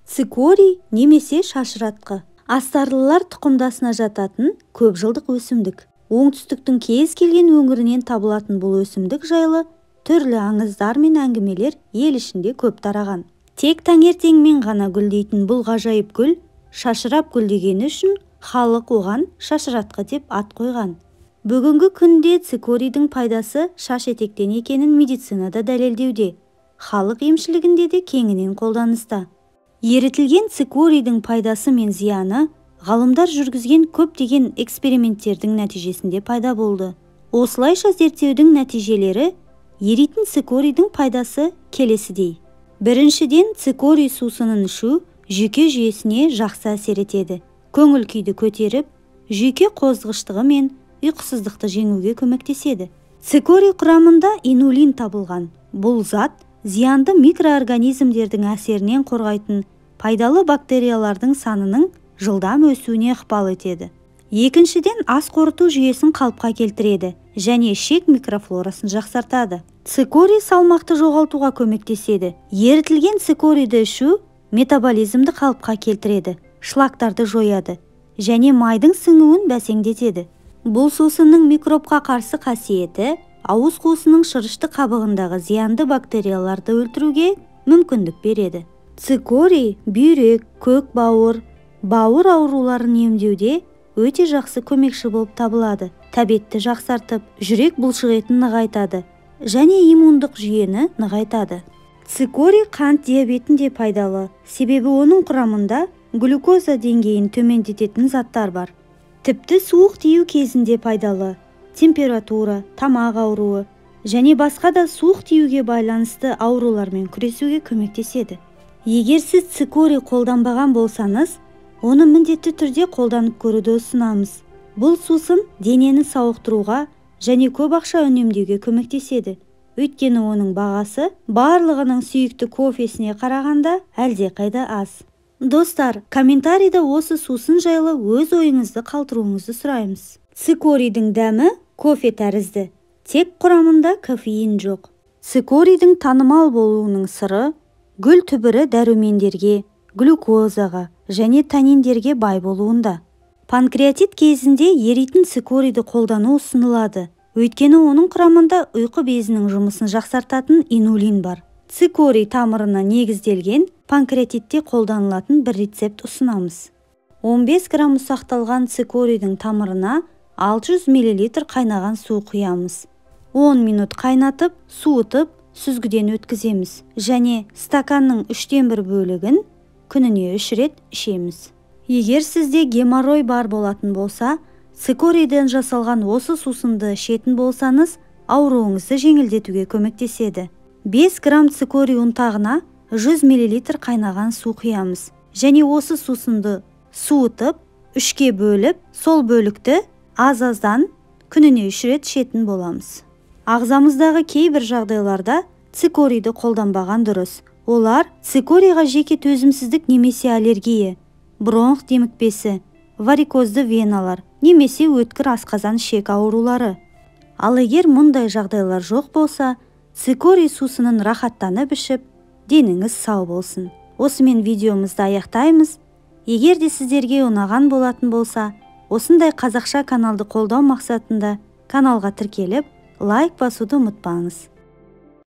Цикорий немесе шашыратқы. Астарлылар тұқымдасына жататын көп жылдық өсімдік. Оңтүстіктің кез келген өңірінен табылатын бұл өсімдік жайлы түрлі аңыздар мен әңгімелер ел ішінде көп тараған. Тек таңертеңмен ғана гүлдейтін бұл ғажайып гүл шашырап гүлдегені үшін халық оған шашыратқы деп ат қойған. Бүгінгі күнде цикорийдің пайдасы шаш етектен екенін медицинада дәлелдеуде. Халық емшілігінде де кеңінен қолданыста. Ерітілген цикорийдің пайдасы мен зияны ғалымдар жүргізген көптеген эксперименттердің нәтижесінде пайда болды. Осылайша зерттеудің нәтижелері еритін цикорийдің пайдасы келесідей. Біріншіден, цикорий сусынын ішу жүйке жүйесіне жақсы әсер етеді. Көңіл күйді көтеріп, жүйке қозғыштығы мен ұйқысыздықты жеңуге көмектеседі. Цикорий құрамында инулин табылған. Бұл зат зиянды микроорганизмдердің әсерінен қорғайтын пайдалы бактериялардың санының жылдам өсуіне ықпал етеді. Екіншіден, ас қорыту жүйесін қалыпқа келтіреді және ішек микрофлорасын жақсартады. Цикорий салмақты жоғалтуға көмектеседі. Ерітілген цикорийді ішу метаболизмді қалыпқа келтіреді, шлактарды жояды және майдың сіңуін бәсеңдетеді. Бұл сусынның микробқа қарсы қасиеті ауыз қуысының шырышты қабығындағы зиянды бактерияларды өлтіруге мүмкіндік береді. Цикорий бүйрек, көк бауыр, бауыр ауруларын емдеуде өте жақсы көмекші болып табылады. Тәбетті жақсартып, жүрек бұлшықетін нығайтады және иммундық жүйені нығайтады. Цикорий қант диабетінде пайдалы, себебі оның құрамында глюкоза деңгейін төмендететін заттар бар. Тіпті суық тию кезінде пайдалы. Температура, тамақ ауруы және басқа да суық тиюге байланысты аурулармен күресуге көмектеседі. Егер сіз цикорий қолданбаған болсаңыз, оны міндетті түрде қолданып көруді ұсынамыз. Бұл сусын денені сауықтыруға және көп ақша үнемдеуге көмектеседі. Өйткені оның бағасы барлығының сүйікті кофесіне қарағанда әлдеқайда аз. Достар, комментарийда осы сусын жайлы өз ойыңызды қалдыруыңызды сұраймыз. Цикорийдің дәмі кофе тәрізді, тек құрамында кофеин жоқ. Цикорийдің танымал болуының сыры гүл түбірі дәрумендерге, глюкозаға және таниндерге бай болуында. Панкреатит кезінде еритін цикорийді қолдану ұсынылады. Өйткені оның құрамында ұйқы безінің жұмысын жақсартатын инулин бар. Цикорий тамырына негізделген панкреатитте қолданылатын бір рецепт ұсынамыз. 15 грамм ұсақталған цикорийдің тамырына 600 мл қайнаған су құямыз. 10 минут қайнатып, суытып, сүзгіден өткіземіз және стаканның 1/3 бөлігін күніне 3 рет ішеміз. Егер сізде геморрой бар болатын болса, цикорийден жасалған осы сусынды ішетін болсаңыз, ауруыңызды жеңілдетуге көмектеседі. 5 грамм цикорий ұнтағына 100 мл қайнаған су құямыз және осы сусынды суытып, 3-ке бөліп, сол бөлікті аз-аздан күніне 3 рет ішетін боламыз. Ағзамыздағы кейбір жағдайларда цикорийді қолданбаған дұрыс. Олар цикорийға жеке төзімсіздік немесе аллергия, бронх демікпесі, варикозды веналар немесе өткір асқазан ішек аурулары. Ал егер мұндай жағдайлар жоқ болса, цикорий сусынын рахаттанып ішіп, деніңіз сау болсын. Осымен видеомызды аяқтаймыз. Егер де сіздерге ұнаған болатын болса, осындай қазақша каналды қолдау мақсатында каналға тіркеліп, лайк басуды ұмытпаңыз.